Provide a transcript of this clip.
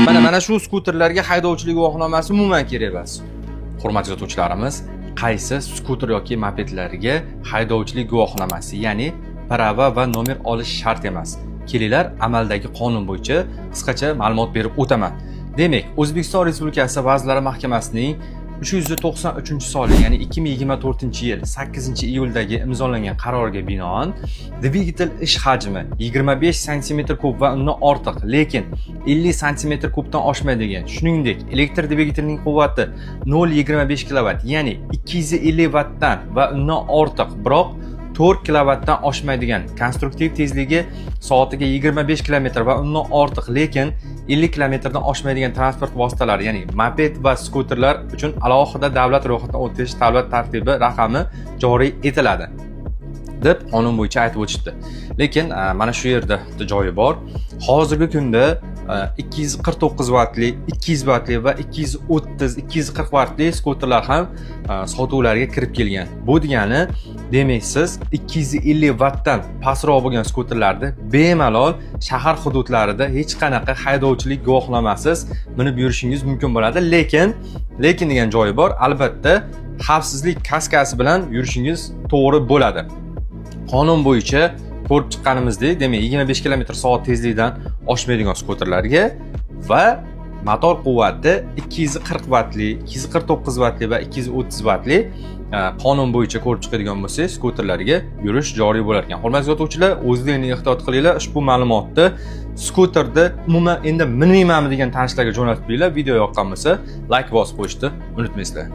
Mana shu skuterlarga haydovchilik guvohnomasi umuman kerak emas. Hurmatli kuzatuvchilarimiz, qaysi skuter yoki mopedlarga haydovchilik guvohnomasi, ya'ni prava va nomer olish shart emas? Kelinglar, amaldagi qonun bo'yicha qisqacha ma'lumot berib o'taman. Demak, O'zbekiston Respublikasi Vazirlar Mahkamasining 393-sonli, ya'ni 2024-yil 8-iyuldagi imzolangan qaroriga binoan, dvigatel ish hajmi 25 sm kub va undan ortiq, lekin 50 sm kubdan oshmaydigan, shuningdek, elektr dvigatelning quvvati 0,25 kilovat, ya'ni 250 vattdan va undan ortiq, biroq 4 kilovatdan oshmaydigan, konstruktiv tezligi soatiga 25 km va undan ortiq, lekin 50 kilometrdan oshmaydigan transport vositalari, ya'ni moped va skuterlar uchun alohida davlat ro'yxatidan o'tish davlat tartibi raqami joriy etiladi, deb qonun bo'yicha aytib o'tishdi. Lekin mana shu yerda bitta joyi bor. Hozirgi kunda 249 vatli, 200 vatli va 230, 240 vatli skuterlar ham sotuvlarga kirib kelgan. Bu degani, demak, siz 250 vatdan pastroq bo'lgan skuterlarni bemalol shahar hududlarida hech qanaqa haydovchilik guvohnomasiz minib yurishingiz mumkin bo'ladi. Lekin degan joyi bor, albatta xavfsizlik kaskasi bilan yurishingiz to'g'ri bo'ladi. Qonun bo'yicha ko'rib chiqqanimizdek, demak, 25 km soat tezlikdan oshmaydigan skuterlarga va motor quvvati 240 vatli, 249 vatli va 230 vatli, qonun bo'yicha ko'rib chiqadigan bo'lsak, skuterlarga yurish joriy bo'lar ekan. Hurmatli kuzatuvchilar, o'zlaringni ehtiyot qilinglar. Ushbu ma'lumotni skuterda umuman endi minmaymanmi degan tanishlarga jo'natib beringlar. Video yoqqan bo'lsa, layk bosib qo'yishni unutmaysizlar.